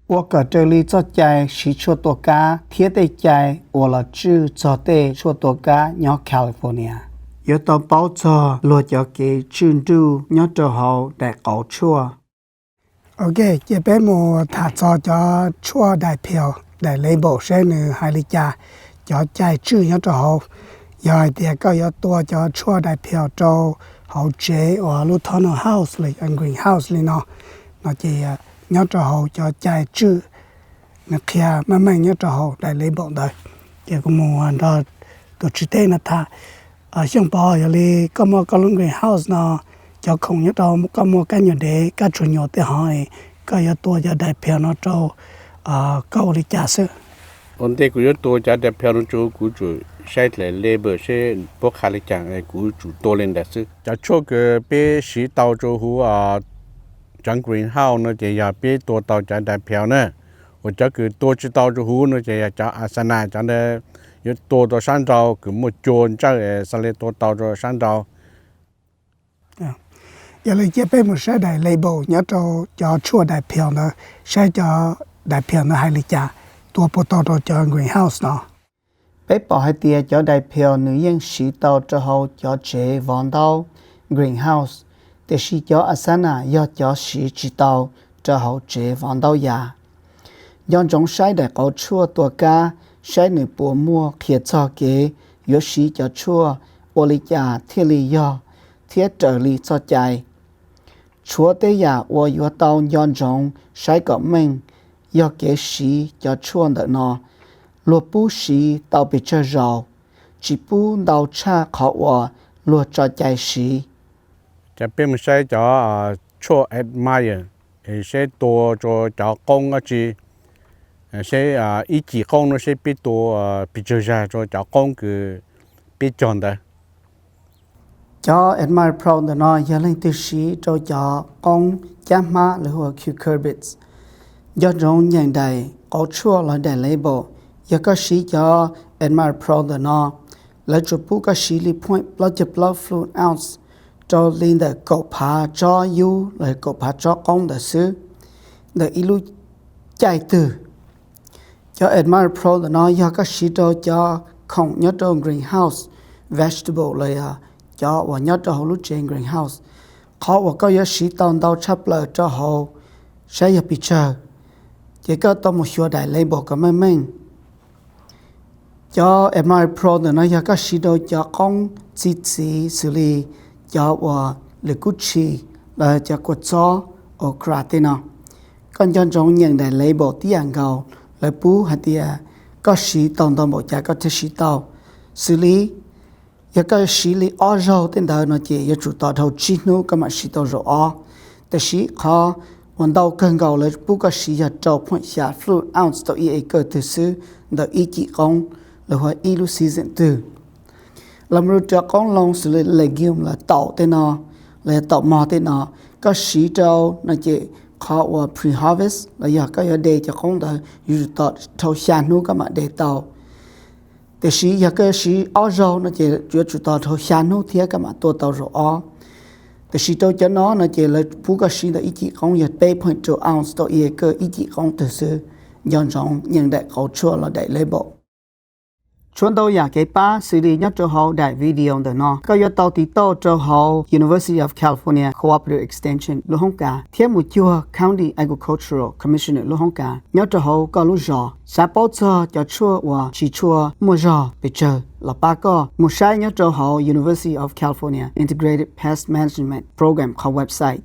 Ua kom raws li txoj cai siv tshuaj tua kab thiab tej cai uas los tswj txog tej tshuaj tua kab nyob California, yuav tau paub txog luag cov kev tswj nruj nyob rau hauv daim qauv tshuaj. Ok, ces peb mus tham txog cov tshuaj daim phiaus, daim label seb nws hais li cas, cov cai tswj nyob rau hauv. Yog hais tias koj yuav tua cov tshuaj daim phiaus rau hauv tsev uas lub tunnel house li, greenhouse li no, no ces nyob rau hauv cov cai tswj, nws qhia meej meej nyob rau hauv daim label ntawd. Ces kuv mus nrog tus tswv teb no tham. Xyooj Pov, yog li koj muaj koj lub greenhouse no, cov khoom nyob rau koj muaj kab nyuam dev, kab tsuag nyuam tej hov, koj yuav tua cov daim phiaus no rau koj ua li cas xwb? Ua ntej kuv yuav tua cov daim phiaus no rau, kuv tsum saib daim label seb puab qha li cas, kuv tsum tua li ntawd xwb. Cov tshuaj kws peb siv tau rau huv cov greenhouse no ces yog peb tua tau cov daim phiaus na. Uas cov kws tua tsis tau rau huv no ces yog cov asana, cov ntawd yuav tua rau sab nraud kws muaj cua ntsawj, xav li tua tau rau sab nraud. Yog li cia peb mus saib daim label nyob rau cov tshuaj daim phiaus ntawd, saib cov daim phiaus ntawd hais li cas, tua puas tau rau cov greenhouse no. Peb pom hais tias cov daim phiaus nws yeej siv tau rau hauv cov tsev vov ntaub, greenhouse, tiam sis cov asana yog cov siv tsis tau rau hauv tsev vov ntaub yas. Nco ntsoov saib daim qauv tshuaj tua kab, saib nws puas muaj qhia txog kev yuav siv cov tshuaj ua li cas thiaj li yog thiab raws li txoj cai. Tshuav tej yam uas yuav tau nco ntsoov saib kom meej, yog kev siv cov tshuaj ntawm no, luag pub siv tau pes tsawg zaus, tsis pub ntau tshaj qhov uas luag tso cai siv. Ces peb mus saib cov tshuaj admire, seb tua rau cov qoob dab tsi, seb ib cim qoob no seb peb tua pes tsawg zag rau cov qoob kws peb cog ntawd. Cov Admire Pro ntawm no yog leej twg siv rau cov qoob cab hmab lawv hu ua cucurbits. Nco ntsoov nyeem daim qauv tshuaj los daim label. Yog koj siv cov Admire Pro ntawm no, lawv tsuas pub koj siv li point plaub caug plaub fluid ounce rau li ntawm kaum phav tsob yub los kaum phav tsob qoob ntawd xwb, ntawm ib lub caij twg. Cov Admire Pro ntawm no yog koj siv rau cov khoom nyob rau greenhouse, vegetable los yog cov uas nyob rau hauv lub tsev greenhouse. Qhov uas koj yuav siv tau ntau tshaj plaws rau hauv, saib yog pes tsawg, ces koj tau mus xyuas daim label kom meej meej. Cov Admire Pro ntawm no yog koj siv rau cov qoob txi txiv xws li cov uas lwm kub tshis los cov kua txob, okra tej no. Koj nco ntsoov nyeem daim label tib yam nkaus, lawv pub hais tias koj siv tau ntau npaum cas koj thiaj siv tau. Xws li yog koj siv li ob zaug tej ntawd no ces yuav tsum tos dhau tsib hnub koj mam siv tau zaum ob. Tiam sis qhov uas ntau kawg nkaus lawv pub koj siv yog rau point xya fluid ounce tau ib acre twg xwb ntawm ib cim qoob, lawv hu ua ib lub season twg. Los mus rau cov qoob loo xws li legume los taum tej no, los yog taum mog tej no, koj siv rau no ces qhov uas pre-harvest los yog koj yuav de cov qoob ntawd yuav tsum tos dhau xya hnub koj mam de tau. Tiam sis yog koj siv ob zaug no ces yuav tsum tos dhau xya hnub thiab koj mam tua tau zaum ob. Tiam sis rau cov no no ces lawv pub koj siv ntawm ib cim qoob yog peb point two ounce tau ib acre ib cim qoob twg xwb. Nco ntsoov nyeem daim qauv tshuaj los daim label. Tshuav ntau yam kev pab xws li nyob rau hauv daim video ntawm no, koj yuav tau tiv tauj rau hauv University of California Cooperative Extension lub hoob kas thiab mus cuag County Agricultural Commissioner lub hoob kas nyob rau hauv koj lub zos. Xav paub txog cov tshuaj uas tsis tshua muaj zog pes tsawg los pab koj mus saib nyob rau hauv University of California Integrated Pest Management Program qhov website.